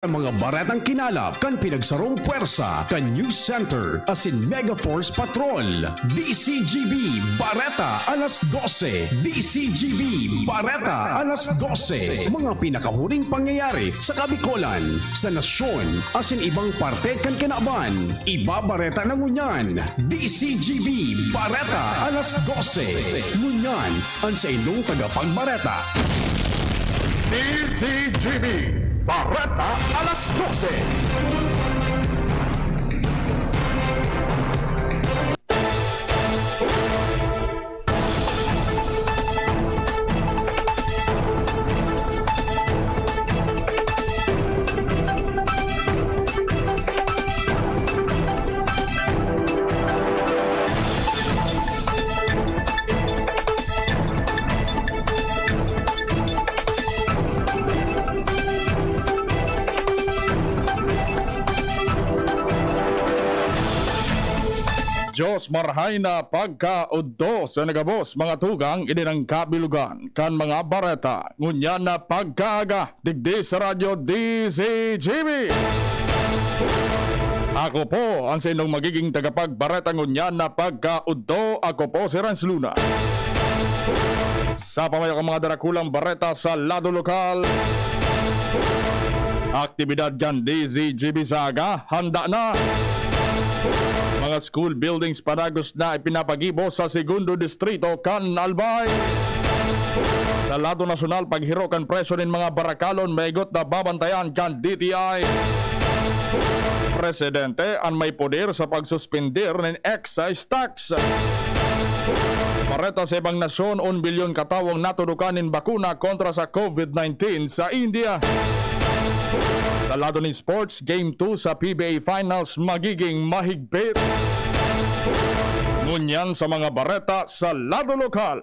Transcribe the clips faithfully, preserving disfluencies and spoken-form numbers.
Ang mga baretang kinalap kan pinagsarong pwersa kan News Center asin Mega Force Patrol. D C G B Bareta alas dose. D C G B Bareta alas dose. Mga pinakahuring pangyayari sa Kabikolan, sa nasyon, asin ibang parte kan kinaban. Ibabareta na ngunyan. D C G B Bareta alas dose. Ngunyan, an saindong tagapagbareta. D C G B Bareta alas dose. Dios marahay na pagkaodto sa nagabos, mga tugang, ini nang kabilugan kan mga bareta ngunyan na pagkaaga digdi sa Radyo D Z G B. Ako po ang saindong magiging tagapagbareta ngunyan na pagkaodto. Ako po si Renz Luna. Sa pamayo kan mga darakulang bareta sa lado lokal, aktibidad kan D Z G B sa aga, handa na. Mga school buildings padagos na ipinapagibo sa Segundo Distrito kan Albay. Sa lado nasyonal, paghiro kan presyo nin mga barakalon maigot na babantayan kan D T I. Presidente an may poder sa pagsuspender nin excise tax. Bareta sa ibang nasyon, un bilyon ka tawo an natudukan nin bakuna kontra sa COVID nineteen sa India. Sa lado nin sports, Game two sa P B A Finals magiging mahigpit. Ngunyan sa mga bareta sa lado lokal.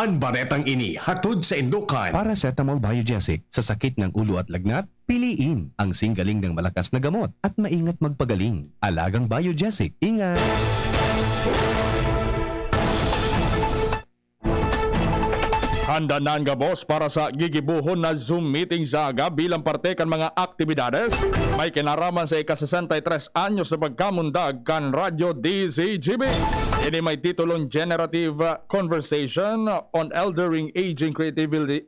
An baretang ini hatod saindo kan. Paracetamol Biogesic. Sa sakit ng ulo at lagnat, piliin ang singgaling ng malakas na gamot at maingat magpagaling. Alagang Biogesic. Ingat! Handa na an gabos para sa gigibohon na Zoom meeting sa aga bilang parte kan mga aktibidades may kinaraman sa ika-sesenta y tres anyos sa pagkamundag kan Radyo D Z G B. Ini may titulong Generative Conversation on Eldering, Aging Creatively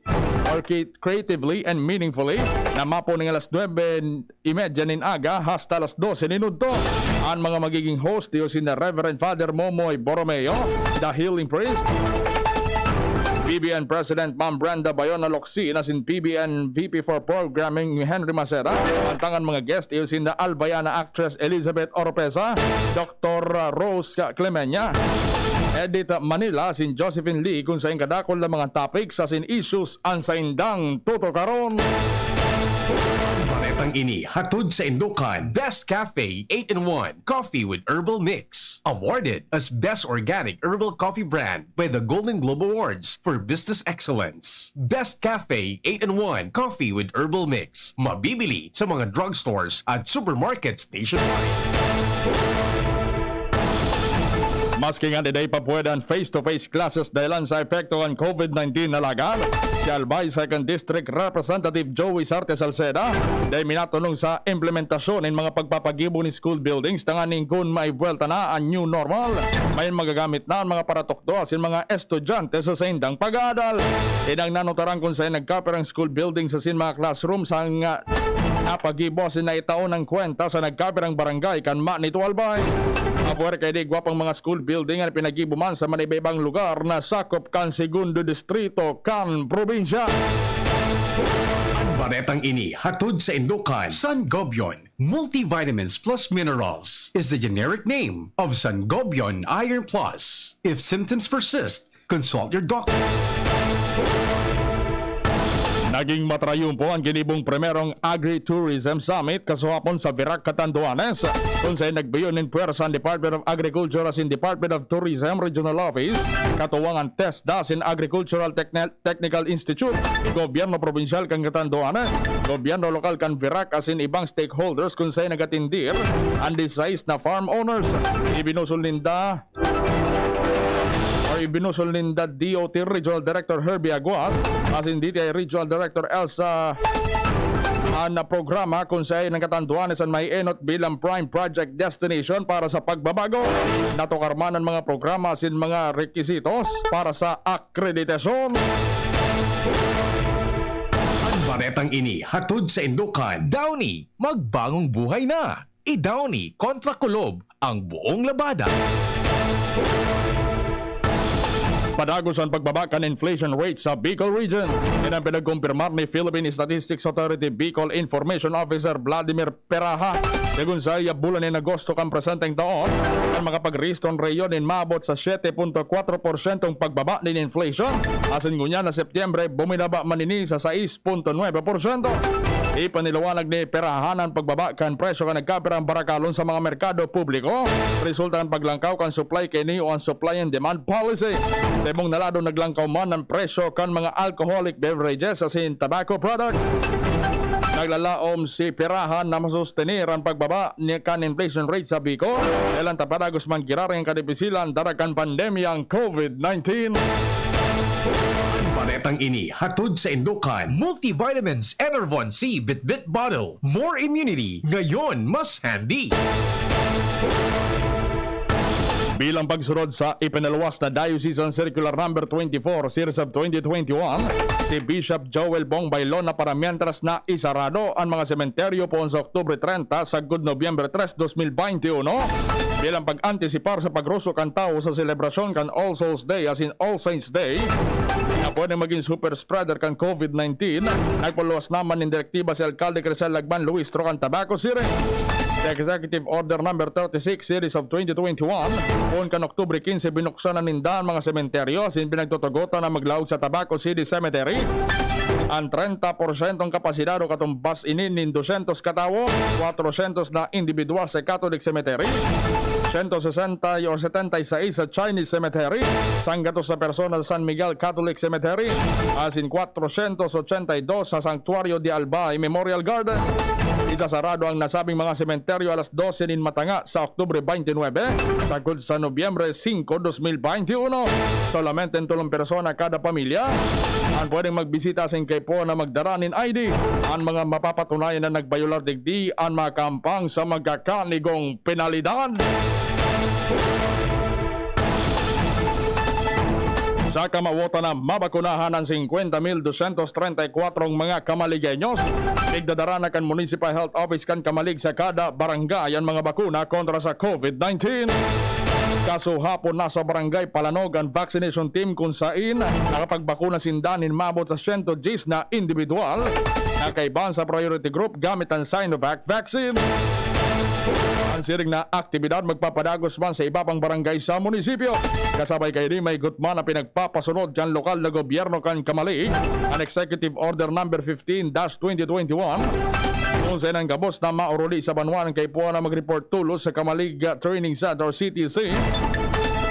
or Cre-, Creatively and Meaningfully, na mapo ning alas nuebe y media nin aga hasta alas dose nin udto. An mga magiging host iyo sinda Reverend Father Momoy Borromeo, The Healing Priest, P B N President Ma'am Brenda Bayona Locsin, asin P B N V P for Programming Henry Maceda. An tangan mga guest iyo sinda Albayana actress Elizabeth Oropesa, Doktor Rose Clemenya, Edith Manila, asin Josephine Lee, kun sain kadakul na mga topics asin issues an saindang tutukaron. Baretang ini hatod saindo kan Best Cafe eight-in-one Coffee with Herbal Mix, awarded as Best Organic Herbal Coffee Brand by the Golden Globe Awards for Business Excellence. Best Cafe eight-in-one Coffee with Herbal Mix, mabibili sa mga drugstores at supermarkets nationwide. Maski nga diday pa pwede an face-to-face classes dahilan sa epekto kan COVID nineteen, alagad si Albay Second District Representative Joey Sarte Salceda dai minatonong sa implementasyon nin mga pagpapagibo nin school buildings tanganing kun maibuwelta na an new normal, may magagamit na an mga paratukdo asin mga estudyante sa saindang pag-aadal. Inang nanutaran kun saen nagkapirang school buildings asin mga classrooms ang, ah, napagibo asin naitao nang kwenta sa nagkapirang barangay kan Manito, Albay. Mapuwer kaini, igwa pang mga school building an pinagibo man sa maniba-ibang lugar na sakop kan Segundo Distrito kan probinsya. An baretang ini hatod saindo kan Sangobion Multivitamins Plus Minerals is the generic name of Sangobion Iron Plus. If symptoms persist, consult your doctor. Naging matrayumpo an ginibong primerong Agritourism Summit kasuhapon sa Virac, Catanduanes, kun saen nagbiyo nin pwersa an Department of Agriculture asin Department of Tourism Regional Office, katuwang an TESDA asin Agricultural Techni-, Technical Institute, Gobyerno Probinsyal kan Catanduanes, Gobyerno Lokal kan Virac asin ibang stakeholders kun saen nagatindir an disesais na farm owners. Ibinusol ninda or ibinusol ninda D O T Regional Director Herbie Aguas asin D T I Regional Director Elsa an programa kun saen an Catanduanes an maeenot bilang prime project destination para sa pagbabago. Natukar man an mga programa asin mga requisitos para sa akreditasyon. An baretang ini hatod saindo kan Downy, magbangong buhay na! I-Downy kontra kulob ang buong labada. Padagos an pagbaba kan inflation rate sa Bicol Region. Yan ang pinagkumpirmar ni Philippine Statistics Authority Bicol Information Officer Vladimir Peraha. Segun saiya, bulan nin Agosto kan presenteng taon, an makapagrehistro an rehiyon nin maabot sa siyete punto kwatro porsyentong pagbaba nin inflation, asin ngunyan na Setyembre, buminaba man ini sa sais punto nuebe porsyento. Ipinaliwanag ni Peraha na an pagbaba kan presyo kan nagkapirang barakalon sa mga merkado publiko resulta kan paglangkaw kan supply kaini o an supply and demand policy. Sa ibong na lado, naglangkaw man an presyo kan mga alcoholic beverages asin tobacco products. Naglalaom si Peraha na masustener an pagbaba ni kan inflation rate sa Bicol, dahelan ta padagos man giraray an kadipisilan dara kan pandemyang COVID nineteen. An baretang ini hatod saindo kan Multivitamins Enervon C Bitbit Bottle. More immunity, ngayon mas handy. Bilang pagsunod sa ipinaluwas na Diocesan Circular Number twenty-four, Series of twenty twenty-one, si Bishop Joel Bong Baylon na para mientras na isarado an mga sementeryo poon sa Oktubre treinta sagkod Nobyembre tres, dos mil beinti uno, bilang pag-antisipar sa pagruso kan tawo sa selebrasyon kan All Souls Day asin All Saints Day, na pwedeng magin super spreader kan COVID nineteen, nagpaluwas naman nin direktiba si Alkalde Crisel Lagman Luistro kan Tabaco City. Sa Executive Order Number thirty-six, Series of twenty twenty-one, poon kan Oktubre quince, binuksan na ninda an mga sementeryo asin pinagtutugotan na maglaog sa Tabaco City Cemetery an treinta porsyentong kapasidad o katumbas ini nin dosyentos katawo, kwatrosyentos na indibidwal sa Catholic Cemetery, siyento sesenta o setenta y seis sa Chinese Cemetery, sanggatos na persona sa San Miguel Catholic Cemetery, asin kwatrosyentos ochenta y dos sa Santuario de Albay Memorial Garden. Isasarado ang nasabing mga sementeryo alas dose nin matanga sa Oktubre twenty-nine, sagkod sa Nobyembre singko, dos mil beinti uno. Solamente tolong persona kada pamilya an pwedeng magbisita asin kaipuhan na magdara nin I D. An mga mapapatunayan na nagbayolar digdi an makaampang sa magkakanigong penalidad. Sa kamawotan na mabakunahan an singkwenta mil dosyentos treinta y kwatro mga Camaligeños, igdadara na kan Municipal Health Office kan Camalig sa kada barangay an mga bakuna kontra sa COVID nineteen. Kasuhapon, nasa Barangay Palanog an vaccination team kun sain nakapagbakuna sinda nin maabot sa siyento dyes na indibidwal na kaibahan sa priority group gamit an Sinovac vaccine. An siring na aktibidad magpapadagos man sa iba pang barangay sa munisipyo. Kasabay kaini, may gutman na pinagpapasunod kan lokal na gobyerno kan Camalig, an Executive Order Number fifteen dash twenty twenty-one, kun saen an gabos na maoruli sa banwa an kaipuhan na mag-report tolos sa Camalig Training Center, C T C,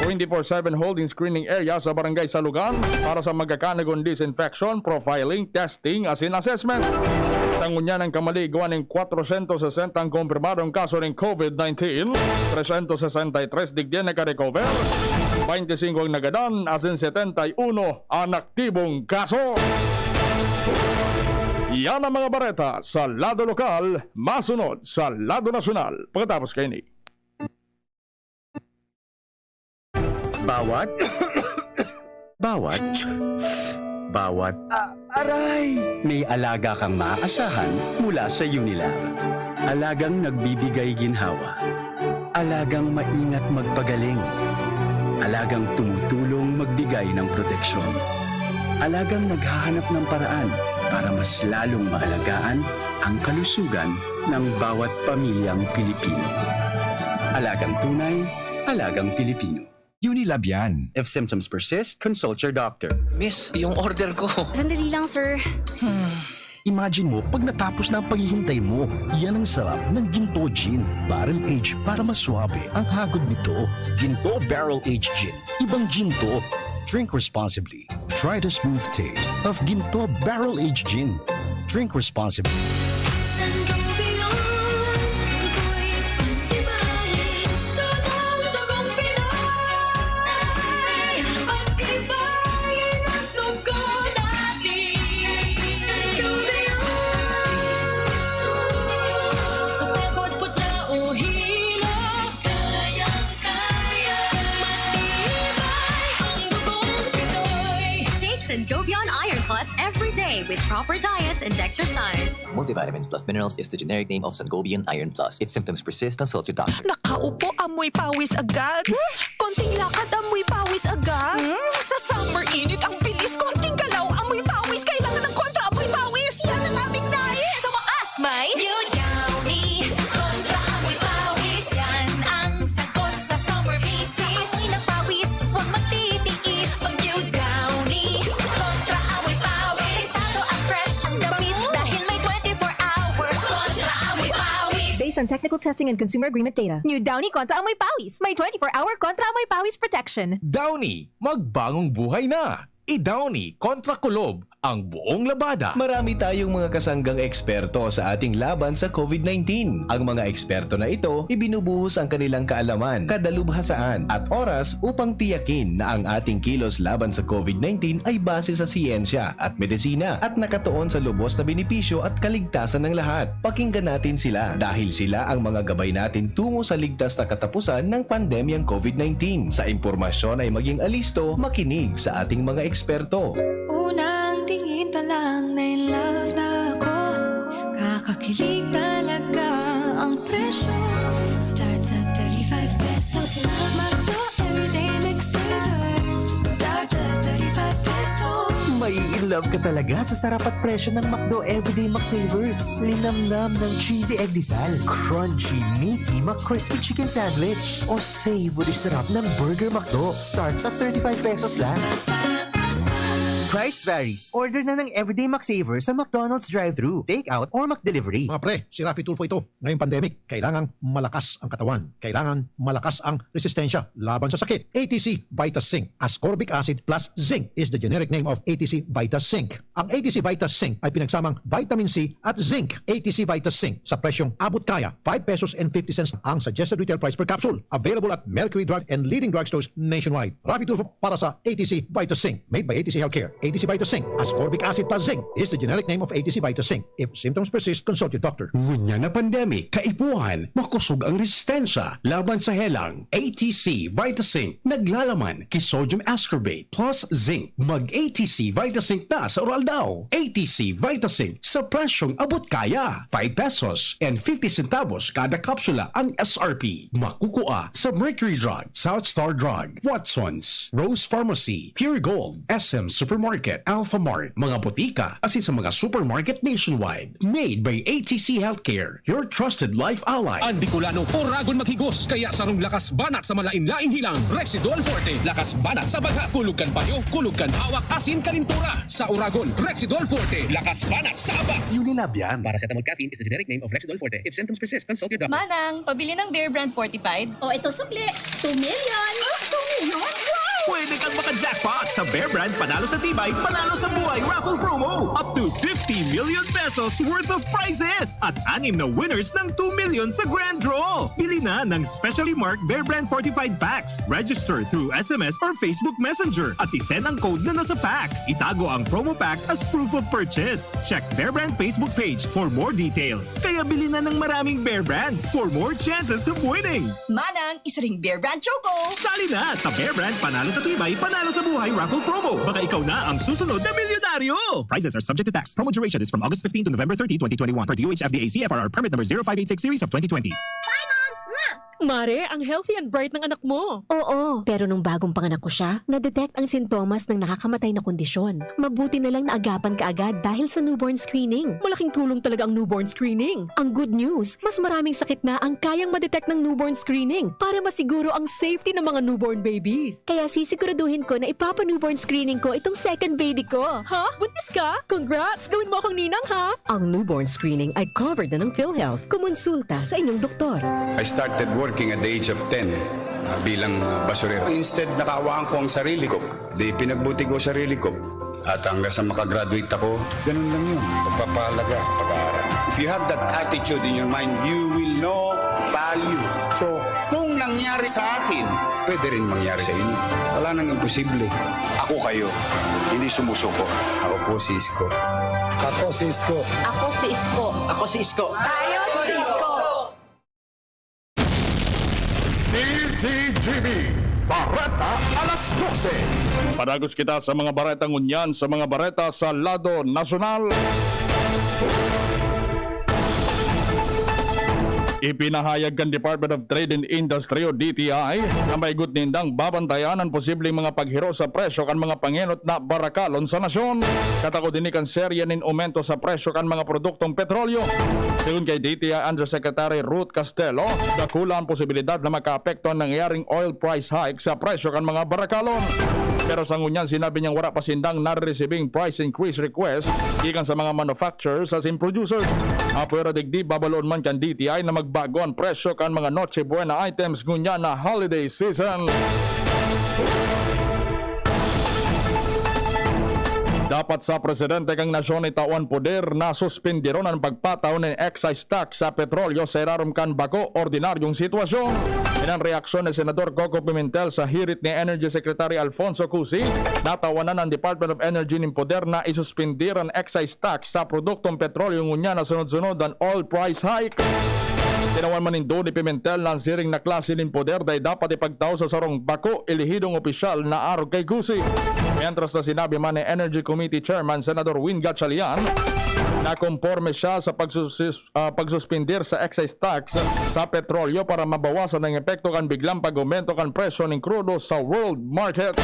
twenty-four seven holding screening area sa Barangay Salugan para sa magkakanagon disinfection, profiling, testing asin assessment. Sa ngunyan, an Camalig igwa nin kwatrosyentos sesenta ang kumpirmadong kaso nin COVID nineteen, tresyentos sesenta y tres digdi an nakarecover, baynte singko ang nagadan, asin setenta y uno an aktibong kaso. Yan ang mga bareta sa lado lokal, masunod sa lado nasyonal. Pagkatapos kaini. Bawat, bawat, bawat. Ah, aray! May alaga kang maaasahan mula sa Unilar. Alagang nagbibigay ginhawa. Alagang maingat magpagaling. Alagang tumutulong magbigay ng proteksyon. Alagang naghahanap ng paraan para mas lalong maalagaan ang kalusugan ng bawat pamilyang Pilipino. Alagang tunay, alagang Pilipino. Unilab yan. If symptoms persist, consult your doctor. Miss, yung order ko. Sandali lang, sir. Imagine mo, pag natapos na ang paghihintay mo, yan ang sarap ng Ginto Gin. Barrel aged para mas suabe ang hagod nito. Ginto Barrel Aged Gin. Ibang gin to. Drink responsibly. Try the smooth taste of Ginto Barrel Aged Gin. Drink responsibly. Sangobion, ako'y pagtibayin sa mundong Pinoy. Pagtibayin ang dugo natin. Sangobion, with proper diet and exercise. Multivitamins plus minerals is the generic name of Sangobion Iron Plus. If symptoms persist, consult your doctor. Nakaupo, amoy pawis agad. Konting lakad, amoy pawis agad. Hmm? Sa summer init, ang bilis. Konting galaw, amoy pawis. Kailangan ng kontra amoy pawis. Yan ang aming nais. Sa wakas, may New Downy Kontra Amoy Pawis. Yan ang sagot sa summer visit. Amoy ng pawis, huwag magtitiis. Pag New Downy Kontra Amoy Pawis. Delikado at fresh ang damit dahil may twenty-four hour Kontra Amoy Pawis. Based on technical testing and consumer agreement data, New Downy Kontra Amoy Pawis. May twenty-four hour Kontra Amoy Pawis protection. Downy, magbagong buhay na! I-Downy kontra kulob ang buong labada. Marami tayong mga kasanggang eksperto sa ating laban sa COVID nineteen. Ang mga eksperto na ito, ibinubuhos ang kanilang kaalaman, kadalubhasaan, at oras upang tiyakin na ang ating kilos laban sa COVID nineteen ay base sa siyensya at medisina at nakatuon sa lubos na benepisyo at kaligtasan ng lahat. Pakinggan natin sila dahil sila ang mga gabay natin tungo sa ligtas na katapusan ng pandemyang COVID nineteen. Sa impormasyon ay maging alisto, makinig sa ating mga eksperto. Unang tingin pa lang, na in love na ako. Kakakilig talaga ang presyo. Starts at thirty-five pesos lang. McDo Everyday McSavers. Starts at thirty-five pesos. May in love ka talaga sa sarap at presyo ng McDo Everyday McSavers. Linamnam ng cheesy egg disal, crunchy, meaty McCrispy Chicken Sandwich, o savory sarap ng Burger McDo. Starts at thirty-five pesos lang. Price varies. Order na ng Everyday McSaver sa McDonald's drive-thru, take-out, or McDelivery. Mga pre, si Raffy Tulfo ito. Ngayong pandemic, kailangang malakas ang katawan. Kailangan malakas ang resistensya laban sa sakit. A T C Vita Zinc. Ascorbic acid plus zinc is the generic name of A T C Vita Zinc. Ang A T C Vita Zinc ay pinagsamang vitamin C at zinc. A T C Vita Zinc sa presyong abot kaya, five pesos and fifty cents ang suggested retail price per capsule. Available at Mercury Drug and leading drugstores nationwide. Raffy Tulfo para sa A T C Vita Zinc. Made by A T C Healthcare. A T C Vita Zinc. Ascorbic acid plus zinc is the generic name of A T C Vita Zinc. If symptoms persist, consult your doctor. Ngunyan na pandemic, kaipuhan, makusog ang resistensya laban sa helang. A T C Vita Zinc, naglalaman ki sodium ascorbate plus zinc. Mag A T C Vita Zinc na sa Uraldaw. A T C Vita Zinc sa presyong abot kaya. Five pesos and fifty centavos kada kapsula ang S R P. Makukua sa Mercury Drug, South Star Drug, Watson's, Rose Pharmacy, Pure Gold, S M Supermarket, Alpha Mart, mga botika, asin sa mga supermarket nationwide. Made by A T C Healthcare, your trusted life ally. Ang Bicolano, oragon maghigos, kaya sarong lakas banat sa malain-laing hilang, Rexidol Forte. Lakas banat sa bagha, kulog kan payo, kulog kan hawak, asin kalintura. Sa oragon, Rexidol Forte. Lakas banat sa aba. Unilab yan. Paracetamol caffeine is the generic name of Rexidol Forte. If symptoms persist, consult your doctor. Manang, pabili ng Bear Brand Fortified. O, ito sukli. Two million. Ah, two million? Wow! Pwede kang maka-jackpot sa Bear Brand Panalo sa Tibay, Panalo sa Buhay Raffle Promo. Up to fifty million pesos worth of prizes at anim na winners ng two million sa Grand Draw. Bili na ng specially marked Bear Brand Fortified Packs. Register through S M S or Facebook Messenger at isend ang code na nasa pack. Itago ang promo pack as proof of purchase. Check Bear Brand Facebook page for more details. Kaya bili na ng maraming Bear Brand for more chances of winning. Manang, isa ring Bear Brand Choco. Sali na sa Bear Brand Panalo sa Tibay, Panalo sa Buhay Raffle Promo. Baka ikaw na ang susunod na milyonaryo! Prizes are subject to tax. Promo duration is from August fifteen to November thirty, twenty twenty-one, per D O H F D A C F R R Permit Number zero five eight six Series of twenty twenty. Bye, Mom! Mwah! Mare, ang healthy and bright ng anak mo. Oo, pero nung bagong panganak ko siya, na-detect ang sintomas ng nakakamatay na kondisyon. Mabuti na lang naagapan ka agad dahil sa newborn screening. Malaking tulong talaga ang newborn screening. Ang good news, mas maraming sakit na ang kayang ma-detect ng newborn screening para masiguro ang safety ng mga newborn babies. Kaya sisiguraduhin ko na ipapa-newborn screening ko itong second baby ko. Ha? Buntis ka? Congrats! Gawin mo akong ninang, ha? Ang newborn screening ay covered na ng PhilHealth. Kumonsulta sa inyong doktor. I started working at the age of ten, ah, bilang, ah, basurero. Instead, nakaawaan ko ang sarili ko. Di pinagbuti ko sarili ko. At hanggang sa makagraduate ako, ganun lang yun. Pagpapahalaga sa pag-aaral. If you have that attitude in your mind, you will know value. So, kung nangyari sa akin, pwede rin mangyari sa inyo. Wala nang imposible. Ako kayo, hindi sumusuko. Ako po si Isko. Ako si Isko. Ako si Isko. Ako si Isko. Tayo si Isko. D C G B, Bareta alas dose. Padagos kita sa mga bareta ngunyan sa mga bareta sa lado nasyonal. Ipinahayag kan Department of Trade and Industry o D T I na maigot nindang babantayan an posibleng mga paghiro sa presyo kan mga pangenot na barakalon sa nasyon. Katakod ini kan serye nin omento sa presyo kan mga produktong petrolyo. Sigon kay D T I Undersecretary Ruth Castelo, dakula an posibilidad na makaapekto an nangyayaring oil price hike sa presyo kan mga barakalon. Pero sa ngunyan, sinabi niyang wala pa sindang nareresibing price increase request gikan sa mga manufacturers asin producers. Apwera digdi, babaloon man kan D T I na magbago an presyo kan mga Noche Buena items ngunyan na holiday season. Dapat sa presidente kan nasyon itawan poder na suspendidon an pagpataw nin excise tax sa petrolyo sa irarom kan bako ordinaryong sitwasyon. Iyan an reaksyon ni Senador Coco Pimentel sa hirit ni Energy Secretary Alfonso Cusi na tawanan an Department of Energy nin poder na isuspendir an excise tax sa produktong petrolyo ngunyan na sunod-sunod an oil price hike. Tinawan man nindo ni Pimentel na an siring na klase nin poder dai dapat ipagtao sa sarong bako elehidong opisyal na arog kay Cusi. Mientras na sinabi man ni Energy Committee Chairman Senador Win Gatchalian na konporme siya sa pagsusis-, ah, pagsuspindir sa excise tax sa petrolyo para mabawasan ang epekto kan biglang pag-aumento kan presyo nin krudo sa world market.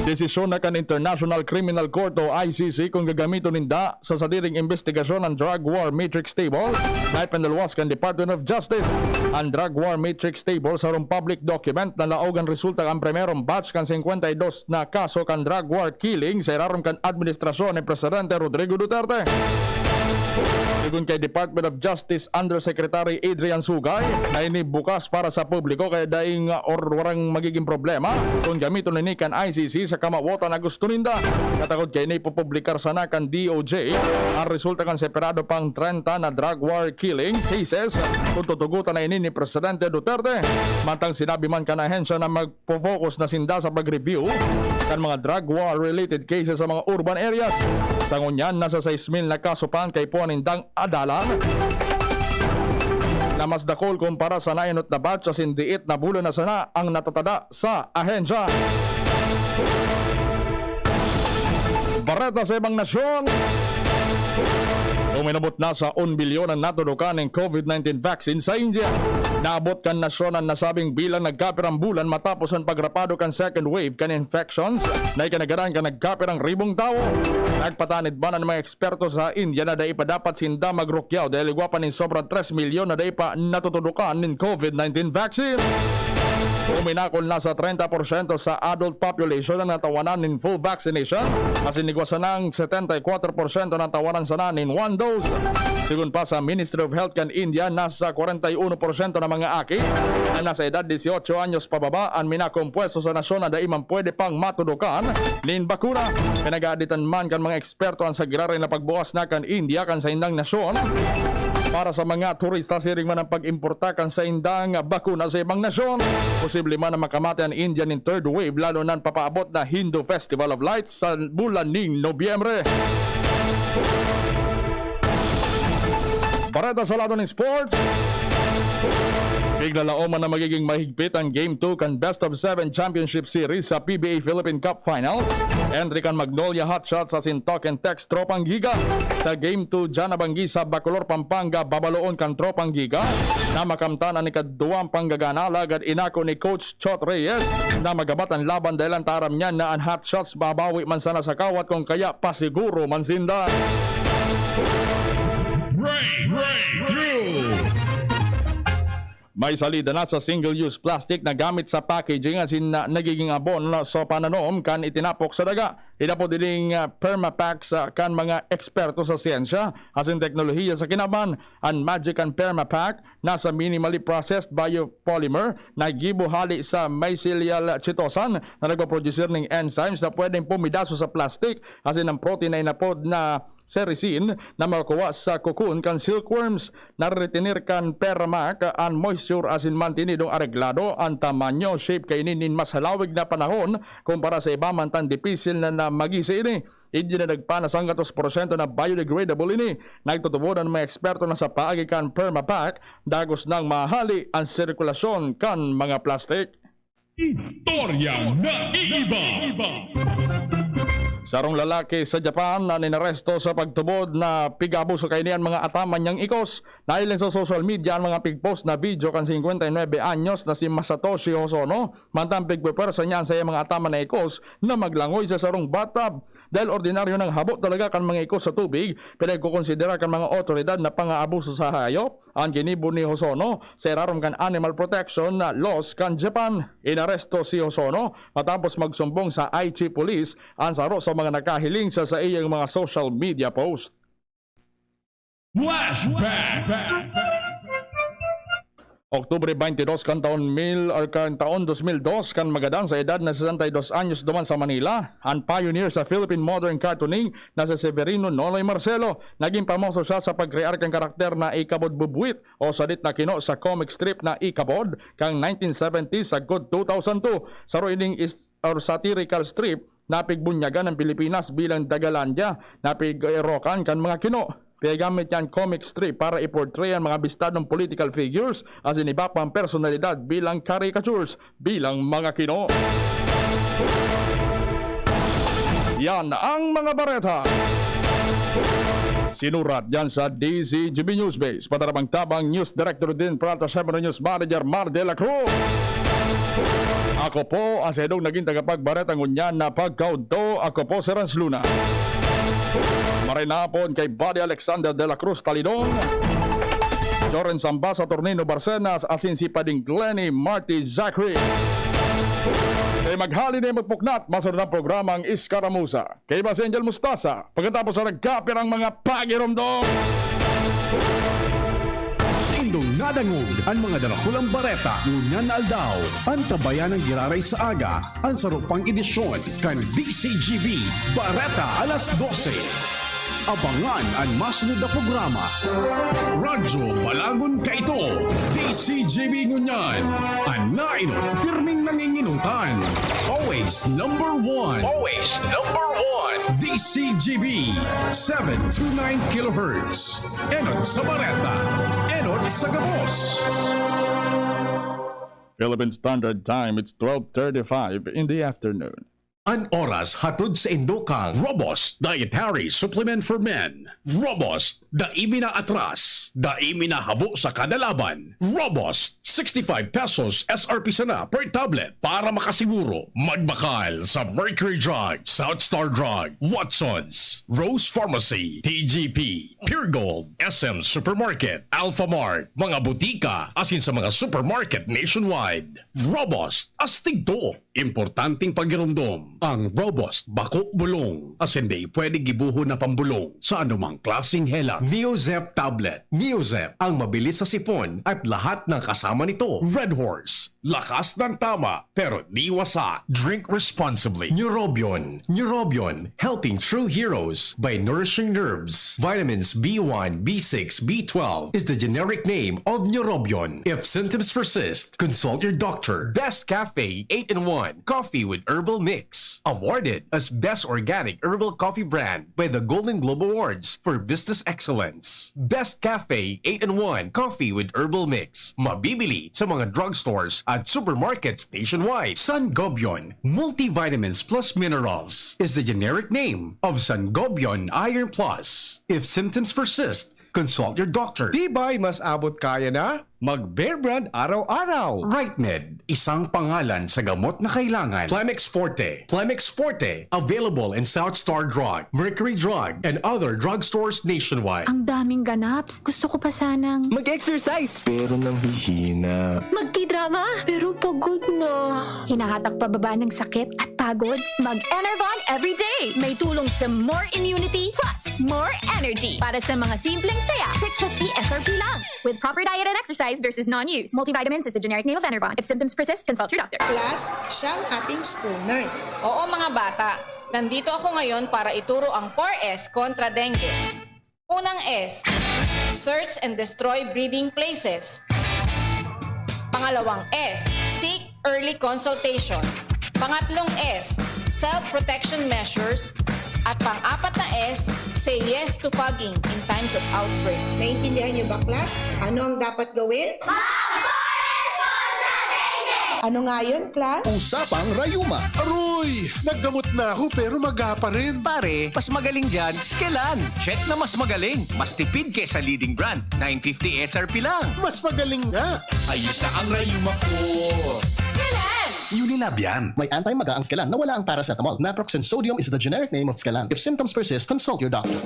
Desisyon na kan International Criminal Court o I C C kung gagamiton ninda sa sadiring imbestigasyon ang drug war matrix table na ipinaluwas kan Department of Justice. Ang drug war matrix table, sarong public document na laog an resulta kan primerong batch kan singkwenta y dos na kaso kan drug war killing sa irarom kan administrasyon ni Presidente Rodrigo Duterte. Sigon kay Department of Justice Undersecretary Adrian Sugay, na ini bukas para sa publiko kaya daing or warang magiging problema kung gamiton ini kan I C C sa kamawotan na gusto ninda. Katakod kaini, ipopublikar sana kan D O J ang resulta kan separado pang trenta na drug war killing cases kung tutugutan na ini ni Presidente Duterte. Mantang sinabi man kan ahensya na magpo-focus na sinda sa pag-review kan mga drug war related cases sa mga urban areas. Sa ngunyan, nasa sais mil na kaso pa an kaipuhan nindang adalan, na mas dakul kumpara sa naenot na batch asin diit na bulan na sana ang natatada sa ahensya. Bareta sa ibang nasyon. Uminabot na sa un bilyon an natudokan nin covid nineteen vaccine sa India. Naabot kan nasyon an nasabing bilang nagkapirang bulan matapos an pagrapado kan second wave kan infections na ikinagadan kan nagkapirang ribong tawo. Nagpatanid man an mga eksperto sa India na dai pa dapat sinda magrukyaw dahil igwa pa nin sobrang tres milyon na dai pa natutudokan nin covid nineteen vaccine. Uminakol na sa trenta porsyento sa adult population ang natawanan nin full vaccination, asin igwa sanang setenta y kuwatro porsyento natawanan sana nin one dose. Sigon pa sa Ministry of Health kan India, nasa kwarenta y uno porsyento na mga aki na nasa edad dieciocho anyos pababa an minakompuesto sa nasyon na dai man pwede pang matudokan nin bakuna. Pinag-aaditan man kan mga eksperto an sagiraray na pagbukas na kan India kan saindang nasyon para sa mga turista, siring man ang pag-importa kan saindang bakuna sa ibang nasyon. Posible man na makamati an India nin third wave, lalo na an papaabot na Hindu Festival of Lights sa bulan ning Nobyembre. Bareta sa lado nin sports. Piglalaoman na magiging mahigpit ang Game two kan Best of Seven Championship Series sa P B A Philippine Cup Finals. Entry kan Magnolia Hotshots asin Talk and Text Tropang Giga. Sa Game two, diyan nabanggi sa Bacolor, Pampanga, babaloon kan Tropang Giga na makamtan an ikaduwang panggagana, alagad inako ni Coach Chot Reyes na magabat an laban dahil an taram niya na an Hotshots babawi man sana sa kawat kung kaya pasiguro man sinda. Break, break, through. May salida na sa single-use plastic na gamit sa packaging asin na nagiging abon sa pananom kan itinapok sa daga. Inapod ining, ah, Permapack sa kan mga eksperto sa siyensya asin teknolohiya sa kinaban. An magic kan Permapack nasa minimally processed biopolymer na gibo hali sa mycelial chitosan na nagpoproduce nin enzymes na pwedeng pumidaso sa plastic, asin ang protein na inapod na sericin na makukuha sa cocoon kan silkworms. Nareretener kan Permapack an moisture asin mantenidong areglado an tamanyo, shape kaini nin mas halawig na panahon kumpara sa iba man tan dipisil na, na magisi ini. Idinadagpa na sanggatos porsyento na biodegradable ini. Nagtutubod an mga eksperto na sa paagi kan Permapack, dagos nang mahali an sirkulasyon kan mga plastik. Istorya na iiba. Sarong lalaki sa Japan na inaresto sa pagtubod na pig-aabuso kaini an mga ataman niyang ikos. Nahiling sa social media an mga pig-post na video kan singkwenta y nuebe anyos na si Masatoshi Hosono, mantang pigpupwersa niya an saiyang mga ataman na ikos na maglangoy sa sarong bathtub. Dahil ordinaryo nang habo talaga kan mga ikos sa tubig, pinagkokonsidera kan mga awtoridad na pang-aabuso sa hayop an ginibo ni Hosono sa irarom kan animal protection na laws kan Japan. Inaresto si Hosono matapos magsumbong sa Aichi Police an saro sa mga nakahiling sa saiyang mga social media post. Flashback! Oktubre twenty-dos kan taon mil or kan taon dos mil dos, kan magadan sa edad na sesenta y dos anyos duman sa Manila, an pioneer sa Philippine modern cartooning na si Severino Nonoy Marcelo. Naging pamoso siya sa pagkrear kan karakter na Ikabod Bubuit o sadit na kino sa comic strip na Ikabod kan nineteen seventy sagkod two thousand two. Saro ining is-, or satirical strip na pigbunyagan ang Pilipinas bilang Dagalandia na pig-erokan kan mga kino. Pinagamit niya an comic strip para i-portray an mga bistadong political figures asin iba pang personalidad bilang caricatures, bilang mga kino. Yan ang mga bareta. Sinurat yan sa D Z G B Newsbase. Patarabang-tabang, News Director Dean Prata, siyempre News Manager Mar de la Cruz. Ako po ang sa idong naging tagapagbareta ngunyan na pagkaudto. Ako po si Rans Luna. Maray na hapon kay Buddy Alexander de la Cruz Talidon, Joren Sambas, Saturnino Barcenas, asin si Pading Glenny Marty Zachary. Kaya maghali na magpuknat, masunod ang programang Iskaramusa. Kay Boss Angel Mustasa, pagkatapos na nagkapirang mga pagiromdom. Sa indong nadangog an mga darakulang bareta ngunyan na aldaw, antabayan ang giraray sa aga, an sarupang edisyon kan D C G B Bareta alas dose. Abangan an masunod na programa. Radyo Balagon kaito, D C G B ngunyan, an nainot pirming nanginginutan. Always number one. Always number one. D C G B, seven two nine kilohertz. Enot sa bareta, enot sa gabos. Philippine Standard Time, it's twelve thirty-five in the afternoon. An oras hatod sa indo kan Robust Dietary Supplement for Men. Robust, dai mi naatras, dai mi nahabo sa kada laban. Robust, sixty-five pesos S R P sana per tablet. Para makasiguro, magbakal sa Mercury Drug, South Star Drug, Watsons, Rose Pharmacy, T G P, Pure Gold, S M Supermarket, Alphamart, mga butika, asin sa mga supermarket nationwide. Robust, astig to. Importanteng pagiromdom, ang Robust bako bulong, asin dai pwede gibohon na pambulong sa anumang klaseng helang. Neozep tablet. Neozep, ang mabilis sa sipon at lahat ng kasama nito. Red Horse, lakas ng tama, pero di wasa. Drink responsibly. Neurobion. Neurobion, helping true heroes by nourishing nerves. Vitamins B one, B six, B twelve is the generic name of Neurobion. If symptoms persist, consult your doctor. Best Cafe eight-in-one Coffee with Herbal Mix. Awarded as Best Organic Herbal Coffee Brand by the Golden Globe Awards for Business Excellence. Best Cafe eight-in-one Coffee with Herbal Mix. Mabibili sa mga drugstores at supermarkets nationwide. Sangobion Multivitamins Plus Minerals is the generic name of Sangobion Iron Plus. If symptoms persist, consult your doctor. Tibay, mas abot kaya na mag-Bear Brand araw-araw. Right Med, isang pangalan sa gamot na kailangan. Plemex Forte. Plemex Forte, available in South Star Drug, Mercury Drug, and other drugstores nationwide. Ang daming ganaps. Gusto ko pa sanang mag-exercise. Pero nanghihina. Magkidrama. Pero pagod na. Hinahatak pababa ng sakit at pagod. Mag-Enervon everyday. May tulong sa more immunity plus more energy. Para sa mga simpleng saya, six fifty S R P lang. With proper diet and exercise versus non-use. Multivitamins is the generic name of Enervon. If symptoms persist, consult your doctor. Plus, siya ang ating school nurse. Oo, mga bata, nandito ako ngayon para ituro ang four S kontra dengue. Unang S, search and destroy breeding places. Pangalawang S, seek early consultation. Pangatlong S, self-protection measures. At pang-apat na S, say yes to fogging in times of outbreak. Naintindihan niyo ba, class? Ano ang dapat gawin? Ano nga yun, class? Usapang rayuma. Aroy! Naggamot na ako pero maga pa rin. Pare, mas magaling dyan, Skelan. Check na mas magaling, mas tipid kesa leading brand. Nine fifty S R P lang. Mas magaling nga. Ayos na ang rayuma ko. Skelan! Unilab yan. May anti-maga ang Skelan na wala ang paracetamol. Naproxen sodium is the generic name of Skelan. If symptoms persist, consult your doctor.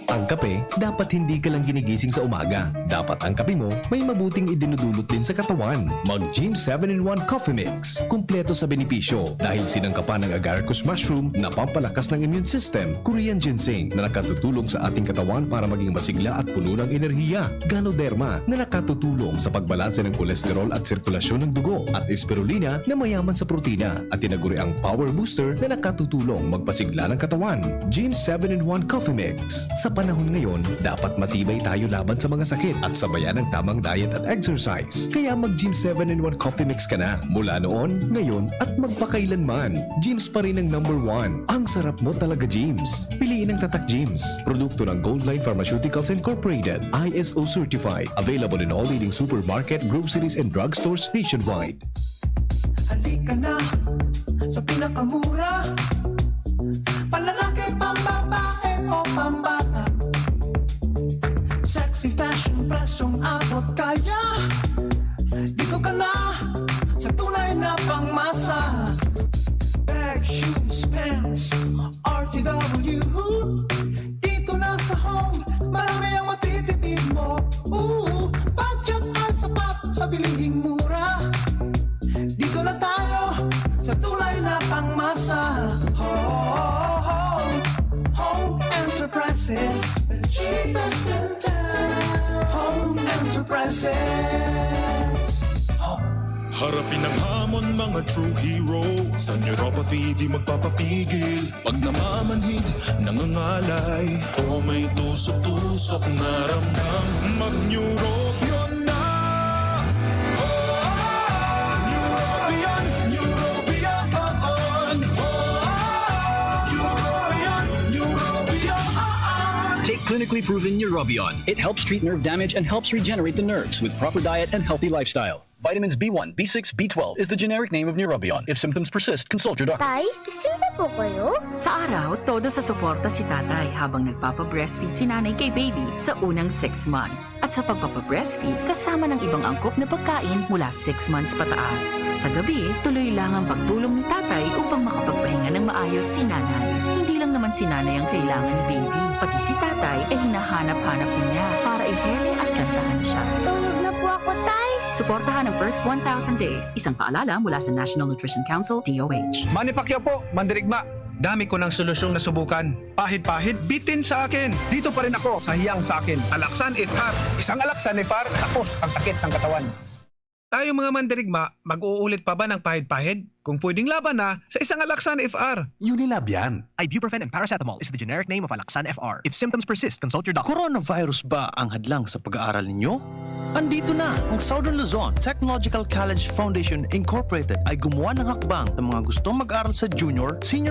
Ang kape, dapat hindi ka lang ginigising sa umaga. Dapat ang kape mo may mabuting idinudulot din sa katawan. Mag Gym seven in one Coffee Mix. Kumpleto sa benepisyo dahil sinangkapan ng agaricus mushroom na pampalakas ng immune system, Korean ginseng na nakatutulong sa ating katawan para maging masigla at puno ng enerhiya, Ganoderma na nakatutulong sa pagbalanse ng kolesterol at sirkulasyon ng dugo, at Spirulina na mayaman sa protina at tinaguriang power booster na nakatutulong magpasigla ng katawan. Gym seven in one Coffee Mix. Sa panahon ngayon, dapat matibay tayo laban sa mga sakit at sabayan ng tamang diet at exercise. Kaya mag Gym seven in one Coffee Mix ka na. Mula noon, ngayon, at magpakailanman. Gym's pa rin ang number one. Ang sarap mo talaga, Gym's. Piliin ang Tatak Gym's. Produkto ng Goldline Pharmaceuticals Incorporated. I S O certified. Available in all leading supermarket, groceries, and drugstores nationwide. Halika na sa pinakamura. Panlalaki, pambabae o pambata. Sexy fashion, presyong abot kaya. Dito ka na sa tunay na pangmasa. Bag, shoes, pants, R T W. Dito na sa Home, marami ang matitipid mo. Ooh, budget ay sapat sa bilihing mura. Dito na tayo sa tunay na pangmasa. Home, Home Enterprises, the cheapest in town. Home Enterprises. Home. Harapin ang hamon, mga true hero. Sa neuropathy, di magpapapigil. Pag namamanhid, nangangalay, o may tusok-tusok na ramdam, mag-Neurobion na! Oh, Neurobion, Neurobion, oh, oh. Neurobion, Neurobion, oh, oh. Take clinically proven Neurobion. It helps treat nerve damage and helps regenerate the nerves with proper diet and healthy lifestyle. Vitamins B one, B six, B twelve is the generic name of Neurobion. If symptoms persist, consult your doctor. Tay, gising na po kayo? Sa araw, todo sa suporta si tatay habang nagpapa-breastfeed si nanay kay baby sa unang six months. At sa pagpapa-breastfeed, kasama ng ibang angkop na pagkain mula six months pataas. Sa gabi, tuloy lang ang pagtulong ni tatay upang makapagpahinga ng maayos si nanay. Hindi lang naman si nanay ang kailangan ni baby, pati si tatay ay hinahanap-hanap din niya para ihele at kantahan siya. Tulog na po ako, Tay. Suportahan ang first one thousand days. Isang paalala mula sa National Nutrition Council, D O H. Manny Pacquiao po, mandirigma. Dami ko ng solusyong nasubukan. Pahid-pahid, bitin sa akin. Dito pa rin ako sa hiyang sa akin. Alaxan F R. Isang Alaxan F R, tapos ang sakit ng katawan. Tayong mga mandirigma, mag-uulit pa ba ng pahid-pahid? Kung pwedeng laban na, sa isang Alaxan F R. Unilab yan. Ibuprofen and paracetamol is the generic name of Alaxan F R. If symptoms persist, consult your doctor. Coronavirus ba ang hadlang sa pag-aaral ninyo? Andito na ang Southern Luzon Technological College Foundation Incorporated ay gumawa ng hakbang sa mga gustong mag-aral sa junior, senior